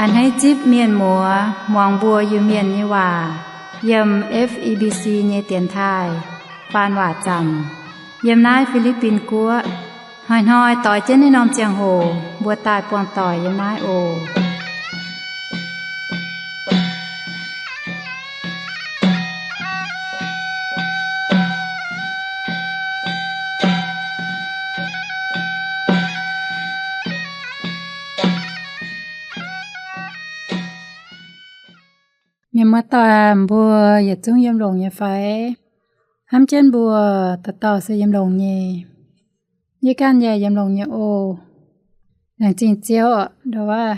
Hneiv zipv mienh muoz muangx mbuo Iu-Mienh nyei waac yiem F E B C nyei dienx taaih faan waac zaamc yiem naaiv Fi^li^bin Guoqv. Hnoi-hnoi doix jienv naaiv norm ziangh hoc mbuo daaih buangh doic yiem naaiv oc. Mienh muoz-doic, mbuo yietc zungv yiem longx nyei fai? Hnamv jienv mbuo dauh dauh se yiem longx nyei. Yie ganh yaac yiem longx nyei oc. Laengz zingh Ziouv, ndo wuov,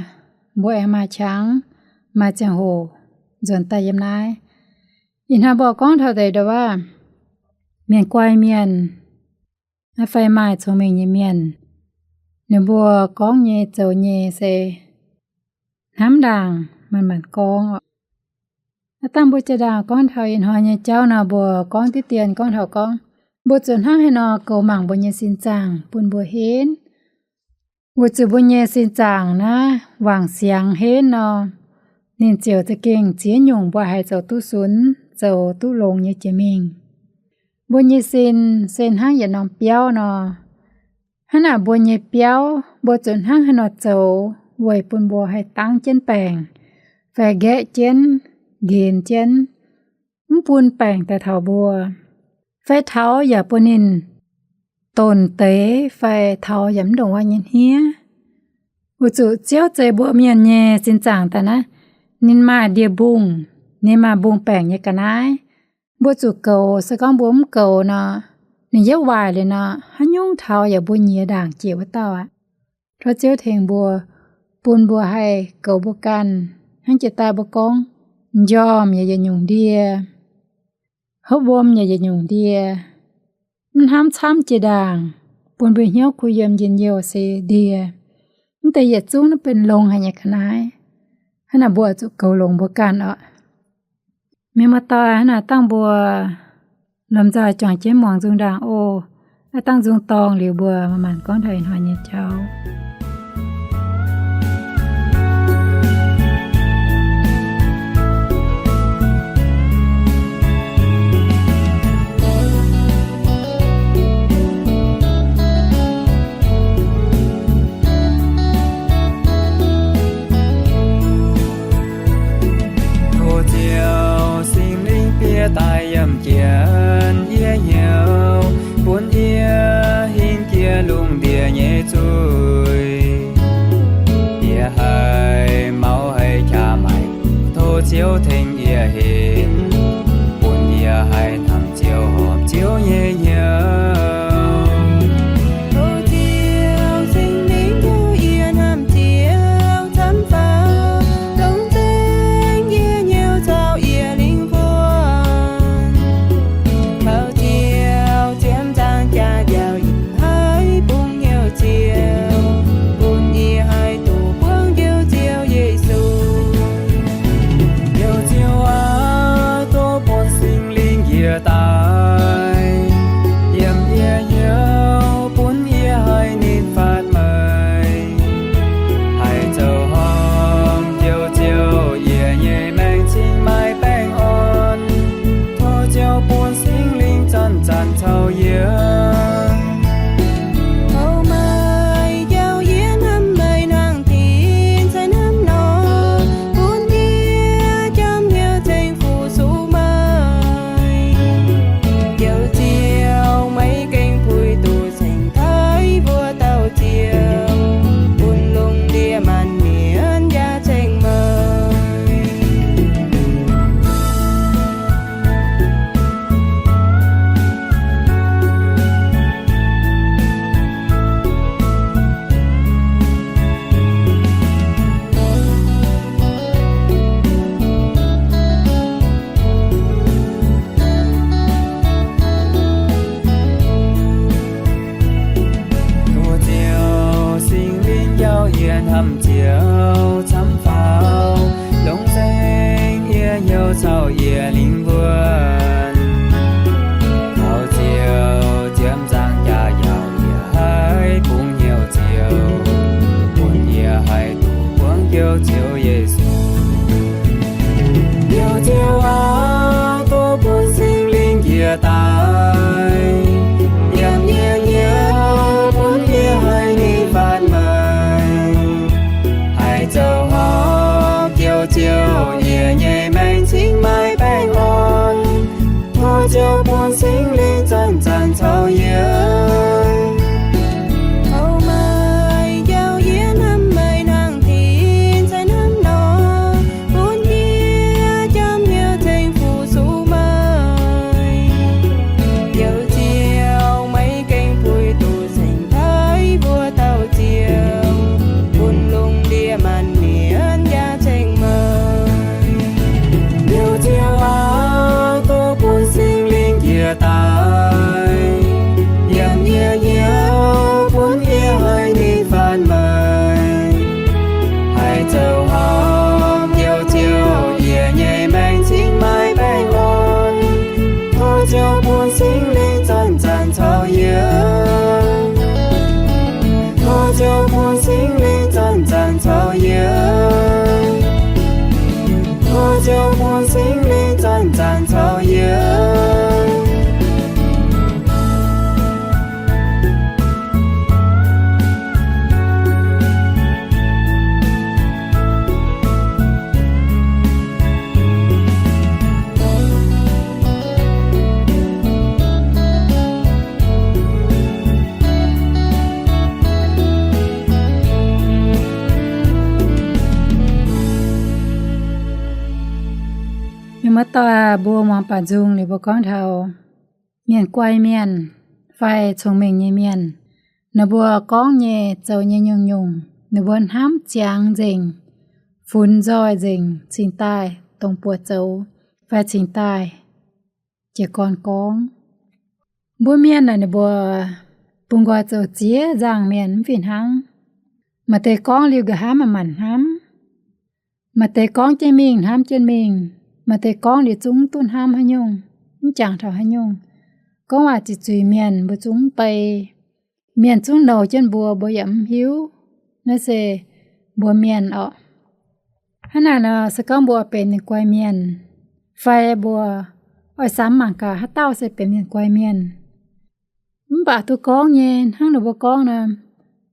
mbuo aengx maaih qangx, maaih ziangh hoc nzuonx daaih yiem naaiv. Ih hnoi mbuo gorngv taux deix ndo wuov, mienh guai mienh, fai maaih cong-mengh nyei mienh, ninh mbuo gorngv nyei zoux nyei se hnamv ndaangc manc-manc gorngv oc. Aav dangh mbuo jiex ndaangc gorngv taux ih hnoi nyei jauv nor, mbuo gorngv diqv dien gorngv taux gorngv, mbuo zuqc hnangv haaix nor goux mangc mbuo nyei sin zaangc bun mbuo henv. Weic zuqc mbuo nyei sin zaangc naaiv wangc siangx henv nor, ninh ziouc za'gengh ziex nyungc mbuo haih zoux duqv sunx, zoux duqv longx nyei jiex mingh. Mbuo nyei sin se hnangv yietc norm biauv nor. Hnangv naaic mbuo nyei biauv, mbuo zuqc hnangv haaix nor zoux weic bun mbuo haih dangv jienv baengc, fai nqaeqv jienv, nqenx jienv, mv bun baengc daaih taux mbuo, fai taux yaac bun ninh donc deix, fai taux yaac mv ndongc wuov nyei hniev. Weic zuqc Ziouv zeix mbuo mienh nyei sin zaangc daaih naaiv, ninh maaih ndie-mbungh, ninh maaih mbungh baengc nyei ga'naaiv. Mbuo zuqc goux, se gorngv mbuo mv goux nor, ninh yietv waaic liuz nor, haaix nyungc taux yaac mbuo nyiex ndaangc jiex wuov dauh aqv. Tov Ziouv tengx mbuo, bun mbuo haih goux mbuo ganh, hnangv jiex daaih mbuo gorngv, njormh yaac yietc nyungc ndie, hopv wuom yaac yietc nyungc ndie, mv hnamv camv jiex ndaangc, bun mbuo hnyouv kuh yiem njien-youh se ndie. Mv deix yietc zungv naaiv benx longx haic nyei ga'naaiv. Hnangv naaic mbuo zuqc goux longx mbuo ganh oc. Mienh muoz-doic, hnangv naaic dangh mbuo lomh nzoih juangc jienv muangx nzung ndaangc oc. Aav dangh nzung dorngh liuz mbuo manc-manc gorngv taux ih hnoi nyei jauv. Tov Ziouv Singx Lingh bieqc daaih yiem jienv yie hnyouv, bun yie hingh jiex lungh ndiev nyei zuiz. Yie haih maux haih qaqv maaic, tov Ziouv tengx yie hinc, bun yie haih hnamv Ziouv horpc Ziouv nyei hnyouv. Tov Ziouv Singx Lingh tov yie hnamv Ziouv camv faaux, longc nzengc yie hnyouv caux yie lingh wuonh. Tov Ziouv ziepc nzaangc jaax njaaux yie, haih bungx hnyouv Ziouv, bun yie haih duqv buangv Njoux Ziouv Yesu. Njoux Ziouv aac, tov bun Singx Lingh yie daaih yiem yie hnyouv, bun yie haih nitv fatv meih, haih zoux horngh Njoux Ziouv yie nyei maengc cingx maaih baengh orn. Tov Ziouv bun Singx Lingh zanc-zanc caux yie. Tov meih njoux yie hnamv meih hnangv dinx cai hnamv nor, bun yie jomc hnyouv ceng fu-sux meih. Njoux Ziouv, meih gengh puix duqv ceng taaih mbuo dauh Ziouv, bun lungh ndiev maanc mienh yaac ceng meih. Tov Ziouv Singx Lingh njaaux yie hnamv Ziouv camv faaux, longc nzengc yie hnyouv caux yie lingh wuonh. Tov Ziouv ziepc nzaangc jaax njaaux yie, haih bungx hnyouv Ziouv, bun yie haih duqv buangv Njoux Ziouv Yesu. Liouh Ziouv aah, tov bun Singx Lingh njiec daaih, yiem yie hnyouv bun yie haih ninh faanh meih. Haih zoux horpc jouh Ziouv yie nyei maengc cingx maaih baengh orn. Tov Ziouv bun Singx Lingh zanc-zanc caux yie. Taux meih njaaux yie, hnamv meih nangh dinc caux hnamv nor, bun yie jomc hnyouv ceng fu-sux meih. Liouh Ziouv, meih gengh puix duqv saeng-taaix mbuo dauh Ziouv, bun lungh ndiev maanc mienh jaa ceng meih. Liouh Ziouv aah, tov bun Singx Lingh njiec daaih, yiem yie hnyouv bun yie haih ninh faanh meih. Haih zoux horpc jouh Ziouv yie nyei maengc cingx maaih baengh orn. Tov Ziouv bun Singx Lingh zanc-zanc caux yie. Tov Ziouv bun Singx Lingh zanc-zanc caux yie. Tov Ziouv bun Singx Lingh zanc-zanc caux yie. Mienh muoz-doic, mbuo muangx baaux nzung liuz mbuo gorngv taux mienh guai mienh fai cong-mengh nyei mienh, ninh mbuo gorngv nyei, zoux nyei nyungc-nyungc, ninh mbuo hnamv ziangx nzengc, funx nzoih nzengc cingx daaih dongh buoqc zoux fai cingx daaih jiez gorn gorngv. Mbuo mienh naaic ninh mbuo bungx nqoi zoux ziex nzangc mienh mv fih hnangv. Maaih deix gorngv liuz nqa'haav manc-manc hnamv. Maaih deix gorngv jienv mingh hnamv jienv mingh. Maaih deix gorngv liuz zungv duqv hnamv haaix nyungc, mv jangx taux haaix nyungc. Gorngv waac zuiz-zuiz mienh mbuo zungv mv bei. Mienh zungv nouh jienv mbuo, mbuo yaac mv hiuv. Naaiv se mbuo mienh orqc. Hnangv naaic nor, se gorngv mbuo benx mienh guai mienh, fai mbuo oix samx mangc gaax haaix dauh se benx mienh guai mienh. Mv baac duqv gorngv nyei, hnangv ninh mbuo gorngv nor,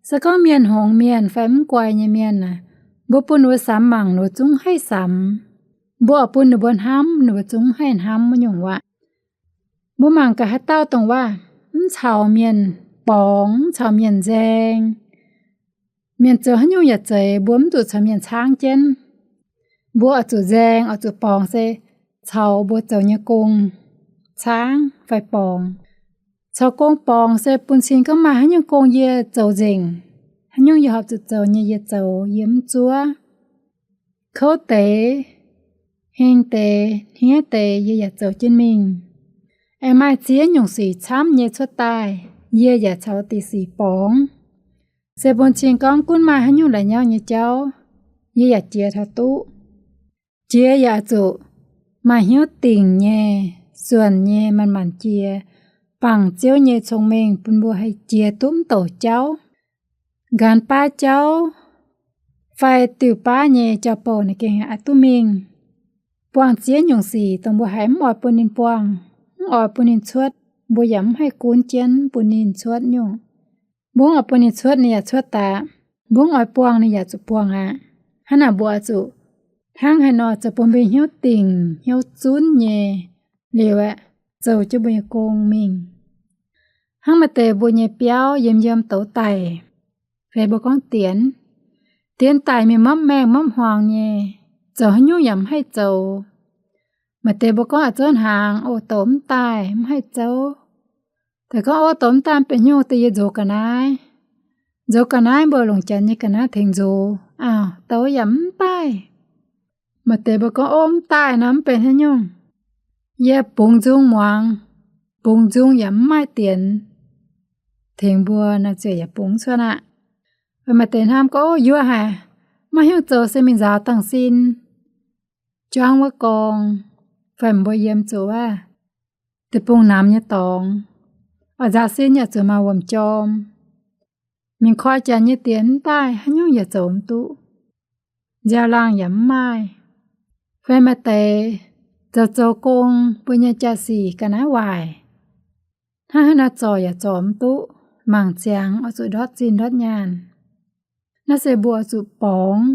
se gorngv mienh hngongx mienh fai mv guai nyei mienh aah, mbuo bun ninh mbuo samx mangc ninh mbuo zungv haih samx. Mbuo oix bun ninh mbuo hnamv ninh mbuo zungv haih hnamv wuov nyungc waac. Mbuo mangc gaax haaix dauh dongh waac mv caux mienh borngz, mv caux mienh nzaeng, mienh zoux haaix nyungc yaac zeiz, mbuo mv zuqc caux mienh caangv jienv. Mbuo oix zuqc nzaeng, oix zuqc borngz se caux mbuo zoux nyei gong caangv fai borngz. Caux gong borngz se bun cing gorngv maaih haaix nyungc gong yie zoux nzengc, haaix nyungc yie horpc zuqc zoux nyei yie zoux, yie mv zuov. Kouv deix, heng deix, hniev deix yie yaac zoux jienv mingh. Aengx maaih ziex nyungc sic camv nyei cuotv daaih, yie yaac caux deix sic borngz. Se bun cing gorngv gunv maaih haaix nyungc la'nyauv nyei jauv, yie yaac jiex taux duqv. Jiex yaac zuqc maaih hnyouv dingc nyei, suonc nyei, manc-manc jiex, bangc Ziouv nyei cong-mengh bun mbuo haih jiex duqv mv douc jauv. Nqanx baav jauv fai diuh baav nyei jauv-bouh naaic gengh aqc duqv mingh. Buangh ziex nyungc sic dongh mbuo haiz mv oix bun ninh buangh, mv oix bun ninh cuotv, mbuo yaac mv haih gunv jienv bun ninh cuotv nyungc. Mbuo mv oix bun ninh cuotv, ninh yaac cuotv daaih. Mbuo mv oix buangh, ninh yaac zuqc buangh aqv. Hnangv naaic mbuo oix zuqc hnangv haaix nor zoux bun mbuo hnyouv dingc hnyouv zunv nyei liuz aeqv, zoux jienv mbuo nyei gong mingh. Hnangv maaih deix mbuo nyei biauv yiem yiem douz daic, fai mbuo gorngv dienx, dienx daic mingh mapv maengh mapv hmuangx nyei, zoux haaix nyungc yaac mv haih zoux. Maaih deix mbuo gorngv a'zunv hnaangx o douc mv daaih mv haih zouv. Deix gorngv o douc mv daaih mv benx haaix nyungc, deix yie nzox ga'naaiv. Nzox ga'naaiv mbuo longc janx nyei ga'naaiv tengx nzox, aah, douc yaac mv daaih. Maaih deix mbuo gorngv o mv daaih nor mv benx haaix nyungc, yie bungx nzung muangx, bungx nzung yaac mv maaih dienx tengx mbuo nor ziouc yaac bungx cuotv aqv. Fai maaih deix hnamv gorngv o yuoqv haic, maiv hiuv zoux se mingh nzaaux dangh sin, juangv wuov gorng, fai mbuo yiem zuqc wuov deic-bung namx nyei dorngx, oix nzaaux sin yaac zuqc maaih wuom-jorm. Mingh koi janx nyei dienx mv daaih haaix nyungc yaac zoux mv duqv. nziaaux laangh yaac mv maaih. Fai maaih deix zoux zoux gong, mbuo nyei jaa-sic ga'naaiv waaic, hnangv haaix nor zorc yaac zorc mv duqv, mangc ziangx oix zuqc ndortv zinh ndortv nyaanh. Naaiv se mbuo oix zuqc borngz,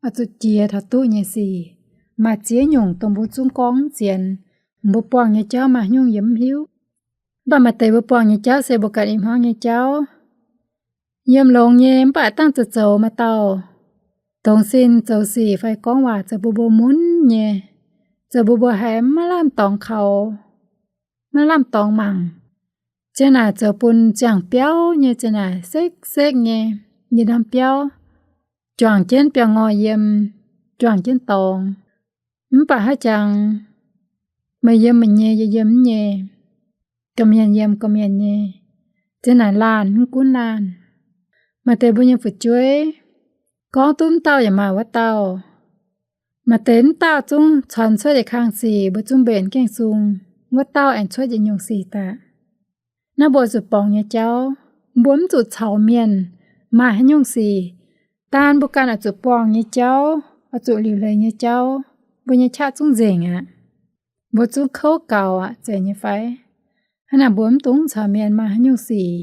oix zuqc jiex taux duqv nyei sic. Maaih ziex nyungc dongh mbuo zungv gorngv mv zienx, mbuo buangh nyei jauv maaih haaix nyungc yie mv hiuv. Mv baac maaih deix mbuo buangh nyei jauv se mbuo ganh i hmuangv nyei jauv, yiem longx nyei, mv baac dangh zoux zoux maaih dauh dongz sin zoux sic fai gorngv waac zoux bun mbuo mun nyei, zoux bun mbuo haiz maiv lamh dorngx kaux, maiv lamh dorngx mangc. Ziang naaic zoux bun ziangh biauv nyei, ziang naaic sekv-sekv nyei, yie norm biauv juangc jienv biauv-ngorh yiem, juangc jienv dorngx. Mv baac haaix jangx meih yiem meih nyei, yie yiem mv nyei, gorqv-mienh yiem gorqv-mienh nyei, ziang naaic laanh mv gunv laanh. Maaih deix mbuo nyei fu'jueiv gorngv duqv mv dauh yaac maaih wuov dauh. Maaih deix mv dauh zungv caux cuotv yietc kang sic, mbuo zungv mbenc gengh sung, wuov dauh aengx cuotv yietc nyungc sic daaih. Naaiv mbuo zuqc borngz nyei jauv, mbuo mv zuqc caux mienh maaih haaix nyungc sic. Daan mbuo ganh oix zuqc buangh nyei jauv, oix zuqc liuc leiz nyei jauv, mbuo nyei qaqv zungv nzengc aqv. Mbuo zungv kouv gaux aqv, zeiz nyei fai? Hnangv naaic mbuo mv dungx caux mienh maaih haaix nyungc sic,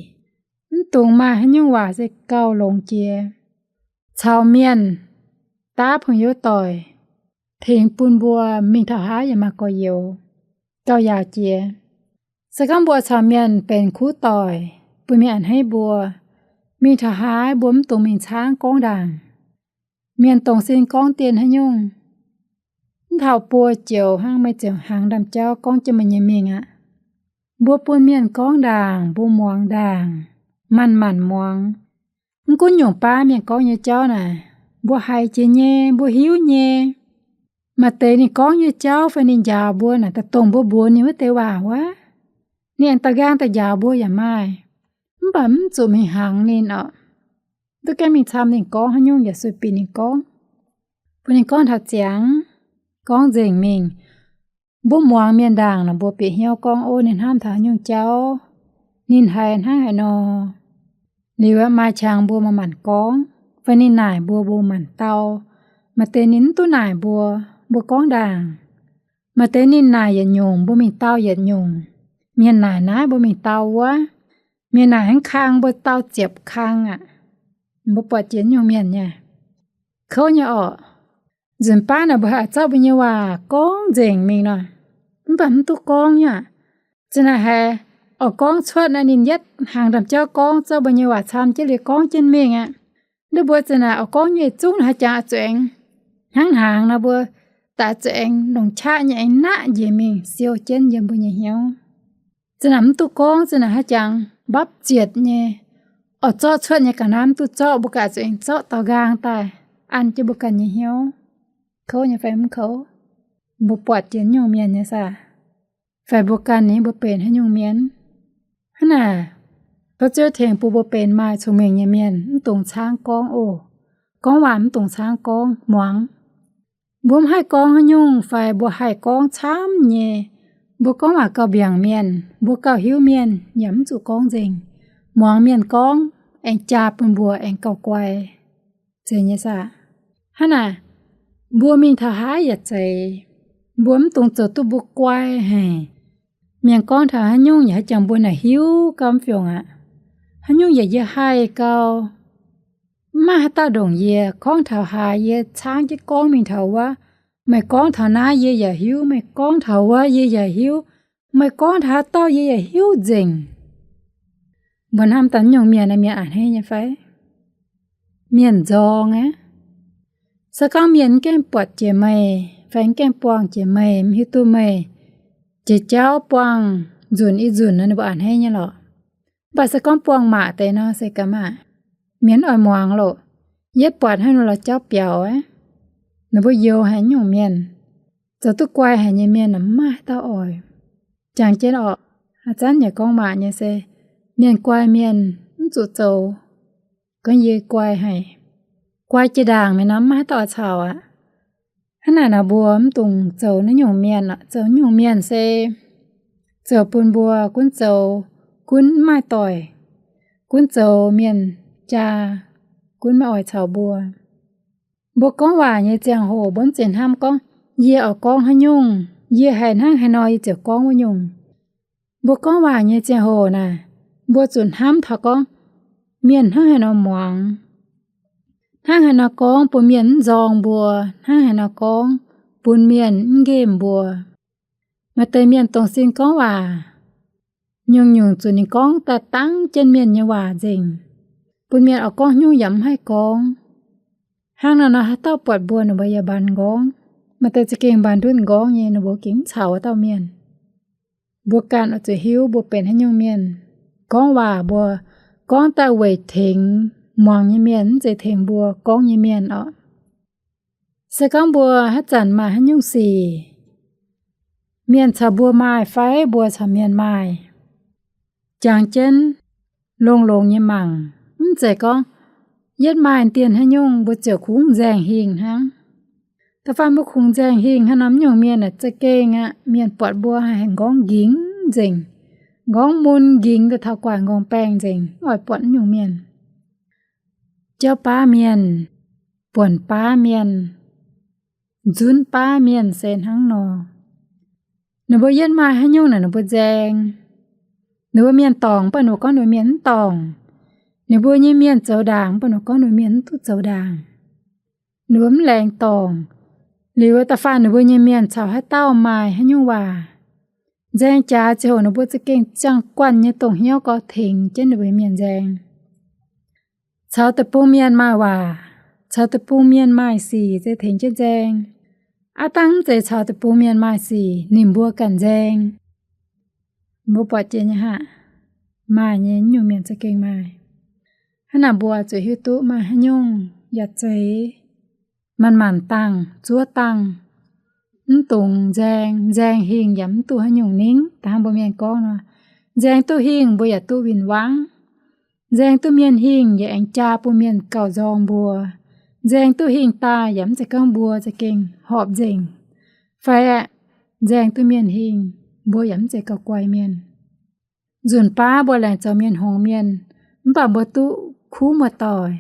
mv dungx maaih haaix nyungc waac se gauh longx jiex. Caux mienh daav pong-youv doic, tengx bun mbuo mingh taux haaix yaac maaih gorx-youz, gauh yaauc jiex. Se gorngv mbuo caux mienh benx kuv doic, bun mienh a'hneiv mbuo, mingh taux haaix mbuo mv dungx mingh caangv gorngv ndaangc. Mienh dongh sin gorngv dien haaix nyungc, mv taux buo joux hnangv meih ziouc hnaangx ndaamv-jauv gorngv jienv meih nyei mingh aqv. Mbuo bun mienh gorngv ndaangc, mbuo muangx ndaangc, manc-manc muangx. Mv gunv nyungc baav mienh gorngv nyei jauv naaic, mbuo haiz jiex nyei, mbuo hiuv nyei. Maaih deix ninh gorngv nyei jauv fai ninh njaaux mbuo naaic, daaih dongh mbuo mbuox ninh wuov deix waac wuov, ninh aengx da'nqaang daaih njaaux mbuo yaac maaih. Mv baac mv zuqc mingh hnaangx ninh orqc. Duqv gaengh mingh camv ninh gorngv haaix nyungc yaac sueih bieqc ninh gorngv. Bun ninh gorngv taux ziangx, gorngv nzengc mingh. Mbuo muangx mienh ndaangc nor, mbuo bieqc hnyouv gorngv, ov, ninh hnamv taux haaix nyungc jauv, ninh haiz hnangv haaix nor. Liuz aqv, maaih qangx mbuo manc-manc gorngv, fai ninh naaic mbuo, mbuo manc-manc dau. Maaih deix ninh mv duqv naaic mbuo, mbuo gorngv ndaangc. Maaih deix ninh naaic yietc nyungc, mbuo mingh dau yietc nyungc. Mienh naaic naaiv, mbuo mingh dau wuov. Mienh naaic hnangv kang, mbuo dau ziepc kang aqv. Mbuo buatc jiex nyungc mienh nyei, kouv nyei orqc. Nzunc baav naaic mbuo haih zorqv mbuo nyei waac gorngv nzengc mingh nor, mv baac mv duqv gorngv nyei aqv. Zinh naaic haiz oix gorngv cuotv naaiv, ninh yietv hnaangx ndaamv-jauv gorngv, zorqv mbuo nyei waac camv jienv liuz gorngv jienv mingh aqv. Nduov mbuo zinh naaic oix gorngv nyei zungv haaix jangx oix zuqc aengx hnangv hnaangx nor, mbuo daaih zuqc aengx longc qaqv nyei aengx naqv njiec mingh siou jienv yiem mbuo nyei hnyouv. Zinh naaic mv duqv gorngv, zinh naaic haaix jangx mbapv zietc nyei, oix zorqv cuotv nyei ga'naaiv mv duqv zorqv, mbuo ganh zuqc aengx zorqv daux nqaang daaih an jienv mbuo ganh nyei hnyouv. Kouv nyei fai mv kouv? Mbuo buatc jiex nyungc mienh nyei saah? Fai mbuo ganh nyei, mbuo benx haaix nyungc mienh? Hnangv naaic, tov Ziouv tengx bun mbuo benx maaih cong-mengh nyei mienh, mv dungx caangv gorngv oc. Gorngv waac mv dungx caangv gorngv, muangx. Mbuo mv haih gorngv haaix nyungc fai mbuo haih gorngv camv nyei, mbuo gorngv waac gauh mbiaangc mienh, mbuo gauh hiuv mienh yaac mv zuqc gorngv nzengc. Muangx mienh gorngv aengx jaa bun mbuo aengx gauh guai. Zeiz nyei saah? Hnangv naaic, mbuo mingh taux haaix yaac zeiz, mbuo mv dungx zoux duqv mbuo guai haic. Mienh gorngv taux haaix nyungc yaac haaix jangx mbuo naaic hiuv gau mv fiongc aqv. Haaix nyungc yaac yie haih gau. Mv maaih haaix dauh ndongc yie, gorngv taux haaix yie caangv jienv gorngv mingh taux wuov. Meih gorngv taux naaiv yie yaac hiuv, meih gorngv taux wuov yie yaac hiuv, meih gorngv taux haaix dauh yie yaac hiuv nzengc. Mbuo hnamv daaih nyungc mienh naaiv, mienh a'hneiv nyei fai? Mienh nzorng aqv. Se gorngv mienh mv gaengh buatc jiex meih, fai mv gaengh buangh jiex meih, mv hiuv duqv meih jiex jauv buangh nzunc i nzunc nor, ninh mbuo a'hneiv nyei lorqc. Mv baac se gorngv buangh maac deix nor se gaax maah! Mienh mv oix muangx loh. Yie buatc haaix nor lorz jauv biaux aqv. Ninh mbuo youx haic nyungc mienh, zoux duqv guai haic nyei mienh mv maaih haaix dauh oix. Jangx jienv orqc, haaix zanc yaac gorngv maac nyei se mienh guai mienh mv zuqc zoux. Gorngv yie guai haic, guai jiex ndaangc mingh nor mv maaih haaix dauh oix caux aqv. Hnangv naaic nor mbuo mv dungx zoux naaiv nyungc mienh. Zoux nyungc mienh se zoux bun mbuo gunv zoux gunv mv maaih doic, gunv zoux mienh jaa, gunv maiv oix caux mbuo. Mbuo gorngv waac nyei ziangh hoc mbuo maiv zeiz hnamv gorngv yie oix gorngv haaix nyungc, yie haiz hnangv haaix nor yie ziouc gorngv wuov nyungc. Mbuo gorngv waac nyei ziangh hoc naaic, mbuo zuqc hnamv taux gorngv mienh hnangv haaix nor muangx, hnangv haaix nor gorngv bun mienh maiv nzorng mbuo, hnangv haaix nor gorngv bun mienh maiv nqemh mbuo. Maaih deix mienh dongh sin gorngv waac, nyungc-nyungc zuqc ninh gorngv daaih dangv jienv mienh nyei waac nzengc, bun mienh oix gorngv nyungc yaac maiv haih gorngv. Hnangv nor nor haaix dauh buatc mbuo ninh mbuo yaac mbaanx nqorngv. Maaih deix za'gengh mbaanx ndutv nqorngv nyei, ninh mbuo gengh maiv caux wuov dauh mienh. Mbuo ganh oix zuqc hiuv mbuo benx haaix nyungc mienh. Gorngv waac mbuo gorngv daaih weic tengx muangx nyei mienh, maiv zeiz tengx mbuo gorngv nyei mienh orqc. Se gorngv mbuo haaix zanc maaih haaix nyungc sic, mienh caux mbuo maaih fai mbuo caux mienh maaih, jangx jienv longx-longx nyei mangc. Maiv zeiz gorngv yietv maaih dien haaix nyungc mbuo ziouc kungx nzaeng hingh hnangv. Da'faanh mbuo kungx nzaeng hingh hnangv nor, nyungc mienh aeqv, za'gengh aqv, mienh buatc mbuo haih nqorngv nqingx nzengc, nqorngv mun nqingx daaih taux guaax nqorngv baengh nzengc, oix buatc nyungc mienh. Jauv baav mienh, buonc baav mienh, nzunv baav mienh se hnangv nor. Ninh mbuo yietv maaih haaix nyungc naaic ninh mbuo nzaeng. Ninh mbuo mienh dorngc mv baac ninh mbuo gorngv ninh mbuo mienh mv dorngc. Ninh mbuo nyei mienh zoux ndaangc mv baac ninh mbuo gorngv ninh mbuo mienh mv duqv zoux ndaangc. Ninh mbuo mv laengz dorngc. Liuz da'faanh ninh mbuo nyei mienh caux haaix dauh maaih haaix nyungc waac, nzaeng jaax ziangh hoc ninh mbuo za'gengh ziangh guanh nyei dongh hnyouv gau tengx jienv ninh mbuo mienh nzaeng. Caux deic-bung mienh maaih waac, caux deic-bung mienh maaih sic se tengx jienv nzaeng. Aav dangh mv zeiz caux deic-bung mienh maaih sic ninh mbuo ganh nzaeng. Mbuo buatc jiex nyei haic, maaih nyei, nyungc mienh za'gengh maaih. Hnangv naaic mbuo zuqc hiuv duqv maaih haaix nyungc yaac zeiz manc-manc dangh, zuov dangh, mv dungx nzaeng. Nzaeng hingh yaac mv duqv haaix nyungc ningv. Da'hnangv mbuo mienh gorngv nor, nzaeng duqv hingh mbuo yaac duqv win-wangv. Nzaeng duqv mienh hingh yaac aengx jaa bun mienh gauh nzorng mbuo. Nzaeng duqv hingh daaih yaac mv zeiz gorngv mbuo za'gengh horpc nzengc. Fai aeqv, nzaeng duqv mienh hingh, mbuo yaac mv zeiz gauh guai mienh. Nzunc baav mbuo laengz zoux mienh hngongx mienh, mv baac mbuo duqv kuv muoz-doic,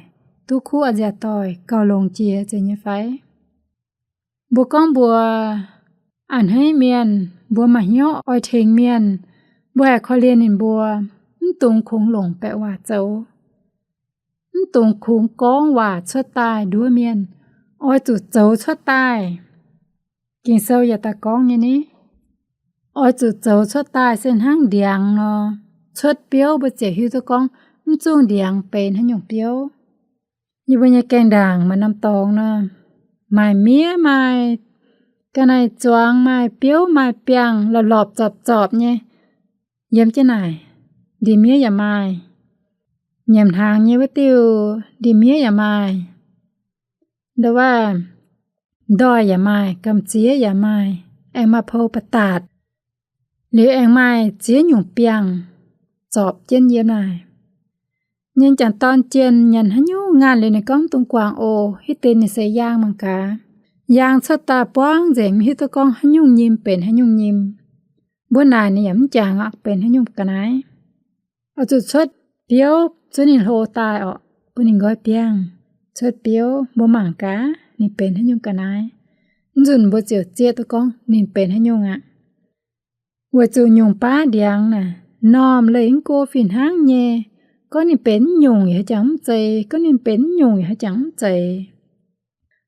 duqv kuv a'nziaauc doic gauh longx jiex zeiz nyei fai? Mbuo gorngv mbuo a'hneiv mienh, mbuo maaih hnyouv oix tengx mienh, mbuo haih korv-lienh ninh mbuo, mv dungx kungx longc baeqc waac zoux, mv dungx kungx gorngv waac cuotv daaih nduov mienh, oix zuqc zoux cuotv daaih. Ging-Sou yaac daaih gorngv nyei ni, oix zuqc zoux cuotv daaih se hnangv ndiangx nor. Cuotv biouv mbuo ziouc hiuv duqv gorngv mv zungh ndiangx benx haaix nyungc biouv. Yie mbuo nyei gaengh ndaangc maaih norm dorngx nor, maaih miev, maaih ga'naaiv-zuangx, maaih biouv, maaih biangh, lorpc lorpc zorpc zorpc nyei. Yiem jienv naaic, ndie-miev yaac maaih. Nyiemc hnaangx nyei wuov diuh ndie-miev yaac maaih. Ndoh waav, ndoih yaac maaih, gamh ziex yaac maaih, aengx maaih pou ba'datc. Liuz aengx maaih ziex nyungc biangh zorpc jienv yiem naaic. Ninh jangc dorn jienh nyanc haaix nyungc ngaanh liuz ninh gorngv, mv dungx guangc oc. Hitv deix ninh se yaang mangc gaax. Yaang cuotv daaih buangv nzengc, mv hiuv duqv gorngv haaix nyungc nyim benx haaix nyungc nyim. Mbuo naaic ninh yaac mv jangx aqv, benx haaix nyungc ga'naaiv. Oix zuqc cuotv biouv zuov ninh hlo daaih orqc, bun ninh nqoi biangh. Cuotv biouv mbuo mangc gaax ninh benx haaix nyungc ga'naaiv. Mv nzunc mbuo ziouc zieqv duqv gorngv ninh benx haaix nyungc aqv. Weic zuqc nyungc baav ndiangx naaic, normh leih mv go fih hnangv nyei. Gorngv ninh benx mv nyungc yaac haaix jangx mv zeiz, gorngv ninh benx mv nyungc yaac haaix jangx mv zeiz.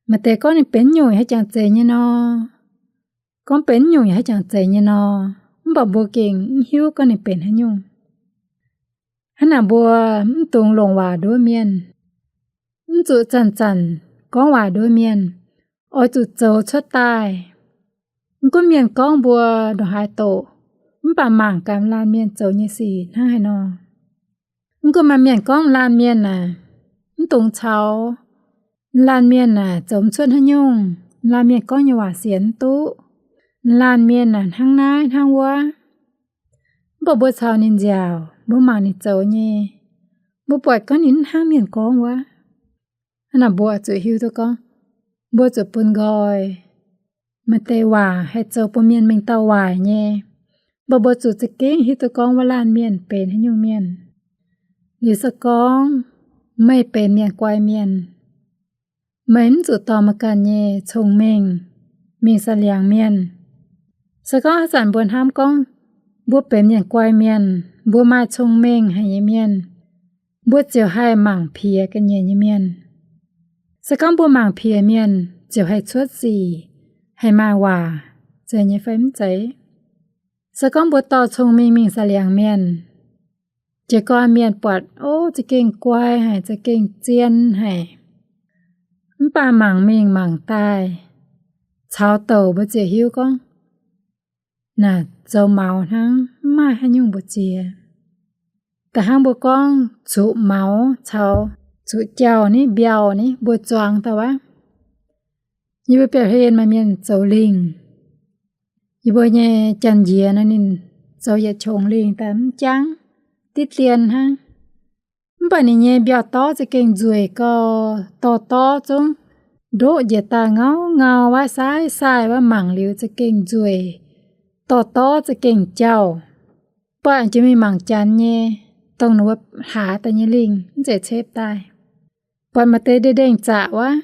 Maaih deix gorngv ninh benx mv nyungc yaac haaix jangx zeiz nyei nor. Gorngv benx mv nyungc yaac haaix jangx zeiz nyei nor, mv baac mbuo gengh mv hiuv gorngv ninh benx haaix nyungc. Hnangv naaic mbuo mv dungx longc waac nduov mienh, mv zuqc zanc-zanc gorngv waac nduov mienh, oix zuqc zoux cuotv daaih. Mv gunv mienh gorngv mbuo ndongc haaix doqc, mv baac mangc gaax laanh mienh zoux nyei sic hnangv haaix nor. Mv gunv maaih mienh gorngv laanh mienh naaic, mv dungx caux laanh mienh naaic zoux mv cuotv haaix nyungc, laanh mienh gorngv nyei waac sienx mv duqv, laanh mienh naaic hnangv naaiv hnangv wuov. Mv baac mbuo caux ninh nziaauc, mbuo mangc ninh zoux nyei, mbuo buatc gorngv ninh mv hnangv mienh gorngv wuov. Hnangv naaic mbuo zuqc hiuv duqv gorngv, mbuo zuqc bun nqoi. Maaih deix waac haih zoux bun mienh mengh dauh waaic nyei, mv baac mbuo zuqc za'gengh hiuv duqv gorngv wuov laanh mienh benx haaix nyungc mienh. Liuz se gorngv meih benx mienh guai mienh, Meih mv zuqc dorh meih ganh nyei cong-mengh mingh sa'liangx mienh. Se gorngv haaix zanc mbuo hnamv gorngv mbuo benx mienh guai mienh, mbuo maaih cong-mengh haic nyei mienh, mbuo ziouc haih mangc piex ga'nyiec nyei mienh. Se gorngv mbuo mangc piex mienh, ziouc haih cuotv sic, haih maaih waac, zeiz nyei fai mv zeiz? Se gorngv mbuo dorh cong-mengh mingh sa'liangx mienh, jiez gorn mienh buatc, o, za'gengh guai haic, za'gengh zien haic, mv baac mangc mingh mangc daaih, caux douc mbuo ziouc hiuv gorngv, naaic zoux maux hnangv, mv maaih haaix nyungc mbu'ziex. Da'hnangv mbuo gorngv zuqc maux caux zuqc jauh ni, mbiauh ni, mbuo zuangx daaih wuov. Yie mbuo biauv-hlen maaih mienh zoux lingh. Yie mbuo nyei janx-njiec nor ninh zoux yietc qongx lingh daaih mv jangv, diqv dien hnangv. Mv baac ninh nyei mbiauh dorv za'gengh nzueic gau, dorh dorv zungv ndoqv njiec daaih ngau ngau wuov, sai sai wuov, mangc liuz za'gengh nzueic, dorh dorv za'gengh jauh. Buatc jiex mingh mangc janx nyei, dongh ninh mbuo hlaax daaih nyei lingh mv zeiz cepv daaih. Buatc maaih deix ndeng-ndengh zaqc wuov,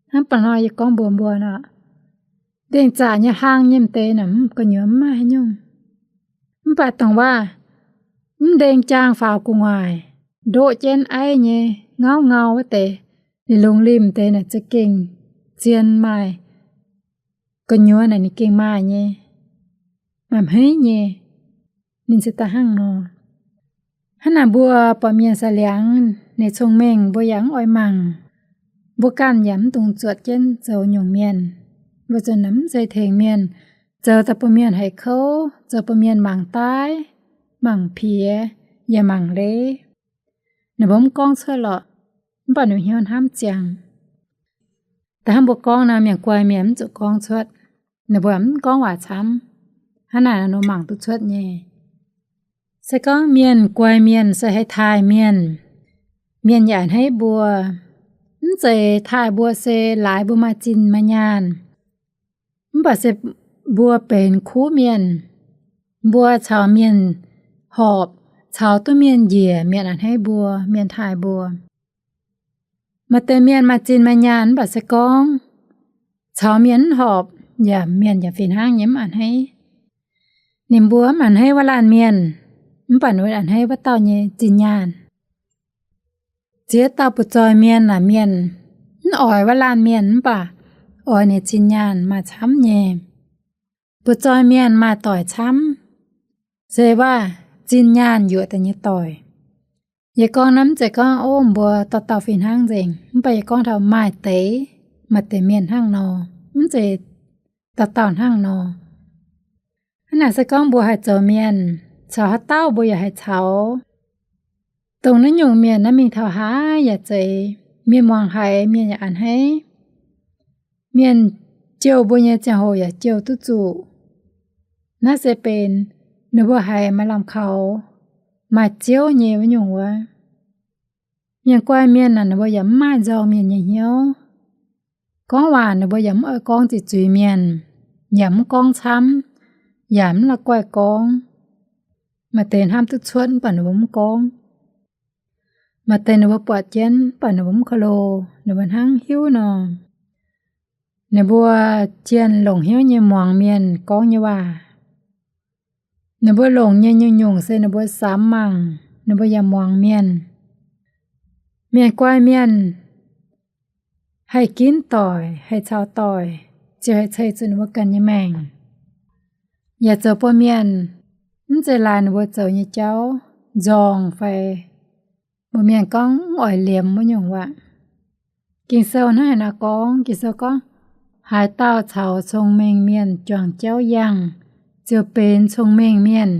hnangv ba'hnoi yie gorngv mbuox mbuo nor, ndeng-zaqc nyei hlang nyei m'deix naaic, gu'nyuoz mv maaih haaix nyungc. Mv baac dongh waac mv ndeng jaang faaux gu'nguaaic, ndoqv jienv aiv nyei, ngauv ngau wuov deix, ninh lungz limh deix naaic za'gengh zien maaih. Gu'nyuoz naaic ninh gengh maaih nyei, maaih hmeiv nyei. Ninh se da'hnangv nor. Hnangv naaic mbuo buatc mienh sa'liangx ninh cong-mengh mbuo yaac mv oix mangc. Mbuo ganh yaac mv dungx zuotc jienv zoux nyungc mienh. Mbuo zuqc mv zeiz tengx mienh, zoux daaih bun mienh haih kouv, zoux bun mienh mangc daaih, mangc piex, yaac mangc leiz. Ninh mbuo mv gorngv cuotv lorqc, mv baac ninh hnyouv hnamv ziangx. Da'hnangv mbuo gorngv nor, mienh guai mienh mv zuqc gorngv cuotv. Ninh mbuo mv gorngv waac camv. Hnangv naaic nor mangc duqv cuotv nyei. Se gorngv mienh guai mienh se haih taaih mienh, mienh yaac a'hneiv mbuo. Mv zeiz taaih mbuo se laaix mbuo maaih zinh maaih nyaanh, mv baac se mbuo benx kuv mienh. Mbuo caux mienh horpc, caux duqv mienh njiec, mienh a'hneiv mbuo, mienh taaih mbuo. Maaih deix mienh maaih zinh maaih nyaanh mv baac se gorngv caux mienh mv horpc, yaac mienh yaac fih hnangv nyei mv a'hneiv. Ninh mbuo mv a'hneiv wuov laanh mienh, mv baac ninh mbuo a'hneiv wuov dauh nyei zinh nyaanh. Ziex dauh butv-zoih mienh naaic, mienh mv oix wuov laanh mienh mv baac oix ninh zinh nyaanh maaih camv nyei. Butv-zoih mienh maaih doic camv, se waac zinh nyaanh yuoqc daaih nyei doic. Yie gorngv naaiv mv zeiz gorngv, o, mbuo dauh dauh fih hnangv nzengc, mv baac yie gorngv taux maaih deix, maaih deix mienh hnangv nor, mv zeiz dauh dauh hnangv nor. Hnangv naaic se gorngv mbuo haih zoux mienh, caux haaix dauh mbuo yaac haih caux. Dongh naaiv nyungc mienh naaiv mingh taux haaix yaac zeiz, mienh muangx haiz mienh yaac a'hneiv. Mienh jouh mbuo nyei ziangh hoc yaac jouh duqv zuqc. Naaiv se benx ninh mbuo haiz maaih lamh kaux, maaih ziouv nyei wuov nyungc wuov. Mienh guai mienh naaic, ninh mbuo yaac mv maaih nzorng mienh nyei hnyouv. Gorngv waac ninh mbuo yaac mv oix gorngv ziqc zuiz mienh, yaac mv gorngv camv, yaac mv la'guaih gorngv. Maaih deix hnamv duqv cuotv mv baac ninh mbuo mv gorngv. Maaih deix ninh mbuo buatc jienv mv baac ninh mbuo mv ko lo, ninh mbuo hnangv hiuv nor. Ninh mbuo jienh longc hnyouv nyei muangx mienh gorngv nyei waac. Ninh mbuo longc nyei nyungc-nyungc se ninh mbuo samx mangc, ninh mbuo yaac muangx mienh. Mienh guai mienh haih ginv doic, haih caux doic, ziouc haih ceix zuqc ninh mbuo ganh nyei maengc. Yaac zoux bun mienh mv zeiz laaix ninh mbuo zoux nyei jauv nzorng fai mbuo mienh gorngv mv oix liemx wuov nyungc waac. Ging-Sou hnangv haaix nor gorngv? Ging-Sou gorngv, haaix dauh caux cong-mengh mienh juangc jauv yangh, ziouc benx cong-mengh mienh.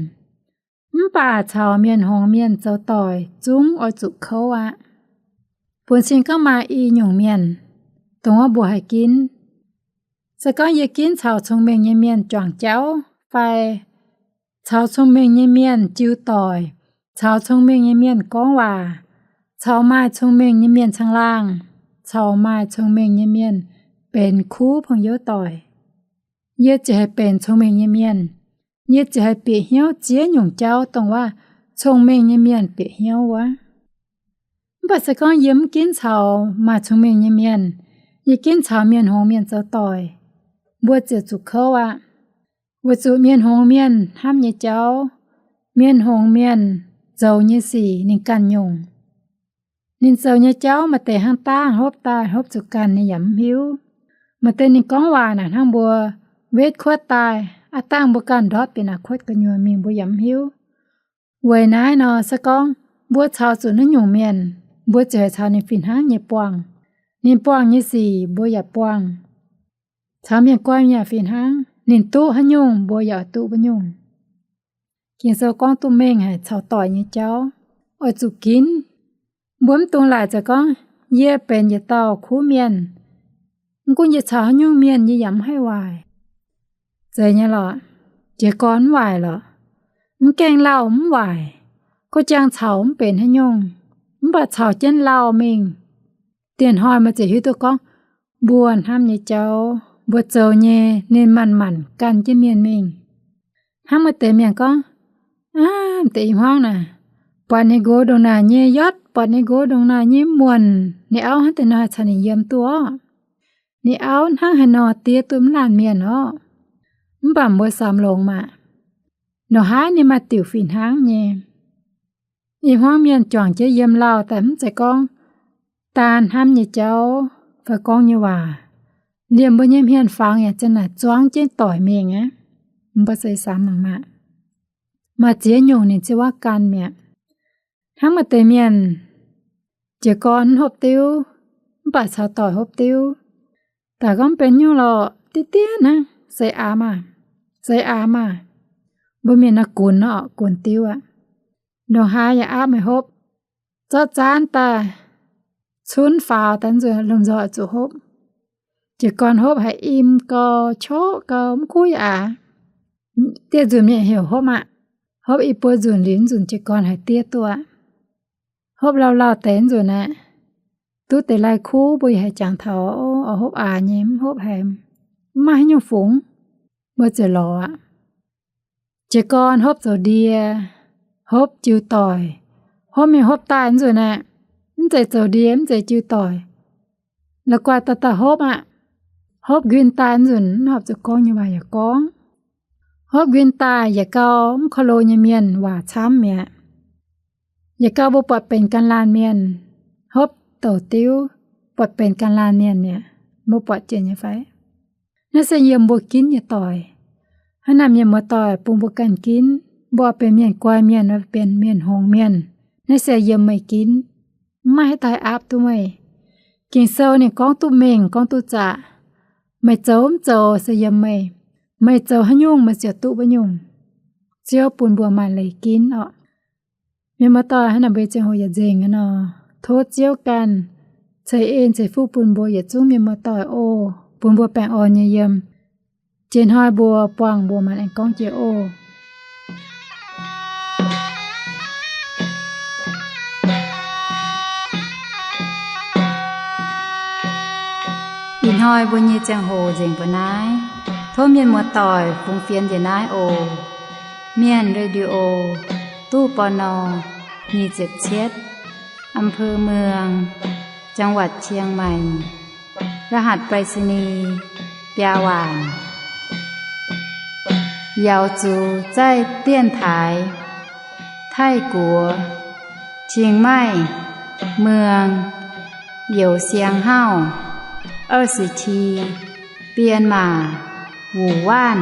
Mv baac caux mienh hngongx mienh zoux doic zungv oix zuqc kouv aqv. Bun cing gorngv maaih i nyungc mienh, dongh wuov mbuo haih ginv. Se gorngv yie ginv caux cong-mengh nyei mienh juangc jauv fai caux cong-mengh nyei mienh jiu doic, caux cong-mengh nyei mienh gorngv waac, caux maaih cong-mengh nyei mienh caangh laangh, caux maaih cong-mengh nyei mienh benx kuv pong-youv doic, yie ziouc haih benx cong-mengh nyei mienh. Yie ziouc haih bieqc hnyouv ziex nyungc jauv dongh wuov cong-mengh nyei mienh bieqc hnyouv wuov. Mv baac se gorngv yie mv ginv caux maaih cong-mengh nyei mienh, Yie ginv caux mienh hngongx mienh zoux doic, mbuo ziouc zuqc kouv aqv. Weic zuqc mienh hngongx mienh hnamv nyei jauv, mienh hngongx mienh zoux nyei sic ninh ganh nyungc. Ninh zoux nyei jauv maaih deix hnangv dangh hopv daaih hopv zuqc ganh ninh yaac mv hiuv. Maaih deix ninh gorngv waac naaic hnangv mbuo wetv kuotv daaih, aav dangh mbuo ganh ndortv bieqc naaic kuotv gu'nyuoz mingh mbuo yaac mv hiuv. Weic naaiv nor se gorngv mbuo caux zuqc naaiv nyungc mienh, mbuo ziouc haih caux ninh fih hnangv nyei buangh. Ninh buangh nyei sic mbuo yaac buangh. Caux mienh guai yaac fih hnangv, ninh duqv haaix nyungc mbuo yaac duqv wuov nyungc. Ging-Sou gorngv duqv mengh haic caux doic nyei jauv, oix zuqc ginv. Mbuo mv dungx laaic ziouc gorngv, yie benx yietc dauh kuv mienh, mv gunv yie caux haaix nyungc mienh yie yaac mv haih waaic. Zeiz nyei lorqc. Jiez gorn mv waaic lorqc. Mv gaengh lauh mv waaic. Gauh jangx caux mv benx haaix nyungc, mv baac caux jienv lauh mingh, dieh hnoi meih ziouc hiuv duqv gorngv mbuo hnamv nyei jauv, mbuo zoux nyei ninh manc-manc gan jienv mienh mingh. Hnangv maaih deix mienh gorngv, aav, deix i hmuangv naaic, buatc ninh nqox ndongc naaic nyei yotv, buatc ninh nqox ndongc naaic nyei muonc, ninh auv hnangv deix nor haih caux ninh yiem duqv orqc. Ninh auv hnangv haaix nor diev duqv mv laanh mienh orqc. Mv baac mbuo samx longx maah! Ndongc haaix ninh maaih diuc fih hnangv nyei. I hmuangv mienh juangc jienv yiem lauh daaih mv zeiz gorngv daan hnamv nyei jauv fai gorngv nyei waac. Liemh mbuo nyei hmien fangx yaac za'naaic zuangv jienv doic mingh aqv. Mbuo se samx mangc maah! Maaih ziex nyungc ninh ziouc wuov gan mi'aqv. Hnangv maaih deix mienh jiez gorn mv hopv diuv, mv baac caux doic hopv diuv. Daaih gorngv benx nyungc lorqc, diqv diev hnangv, seix aav maah, seix aav maah. Mbuo mienh naaiv gunx orqc, gunx diuv aqv. Ndongc haaix yaac aapv meih hopv. Zorqv zaanv daaih, cunv faaux daaih nzunc lomh nzoih zuqc hopv. Jiez gorn hopv haiz im gau, qorqv gau, mv kuv yaac aav. Dieh nzunc mienh heuc hopv maah! Hopv i buo nzunc liuz nzunc jiez gorn haiz diev duqv aqv. Hopv lauh lauh deix nzunc aeqv, duqv deix lai-kuv mbuo yaac haiz jangx taux oix hopv aax nyei, mv hopv haiz mv maaih haaix nyungc fungx, mbuo ziouc lorz aqv. Jiez gorn hopv zoux ndie, hopv jiu doic, hopv mingh hopv daaih nzunc aeqv, mv zeiz zoux ndie mv zeiz jiu doic. La'guaih daaih daaih hopv aqv. Hopv nquin daaih nzunc mv horpc zuqc gorngv nyei waac yaac gorngv. Hopv nquin daaih yaac gauh mv korv-lo nyei mienh waac camv mi'aqv. Yaac gauh mbuo buatc benx ganh laanh mienh, hopv douc diuv, buatc benx ganh laanh mienh mi'aqv. Mbuo buatc jiex nyei fai? Naaiv se yiem mbuo ginv nyei doic. Hnangv naaic mienh muoz-doic bun mbuo ganh ginv, mbuo benx mienh guai mienh, benx mienh hngongx mienh, naaiv se yiem meih ginv. Mv maaih haaix dauh haih aapv duqv meih. Ging-Sou ninh gorngv duqv mengh gorngv duqv zaqc. Meih zoux mv zoux se yiem meih. Meih zoux haaix nyungc meih ziouc duqv wuov nyungc. Ziouv bun mbuo maaih leiz ginv orqc. Mienh muoz-doic, hnangv naaic mbuo ziangh hoc yaac nzengc nor, tov Ziouv ganh ceix en ceix fuqv bun mbuo yietc zungv mienh muoz-doic oc, bun mbuo baengh orn nyei yiem. Jiex hnoi mbuo buangh mbuo maanc aengx gorngv jiex oc. Ih hnoi mbuo nyei ziangh hoc nzengc mbuo naaiv. Tov mienh muoz-doic fungx fienx njiec naaiv oc. Mienh Radio, ตู้ ปณ. nyic ziepc cietv, อำเภอเมือง จังหวัดเชียงใหม่ รหัสไปรษณีย์ biaa waanc. 瑶族在电台 Taiv-Guoqv, Chiang Mai, เมือง Youh Siang Hauv, 二十七, Bienh Maac, Wuh Waanv.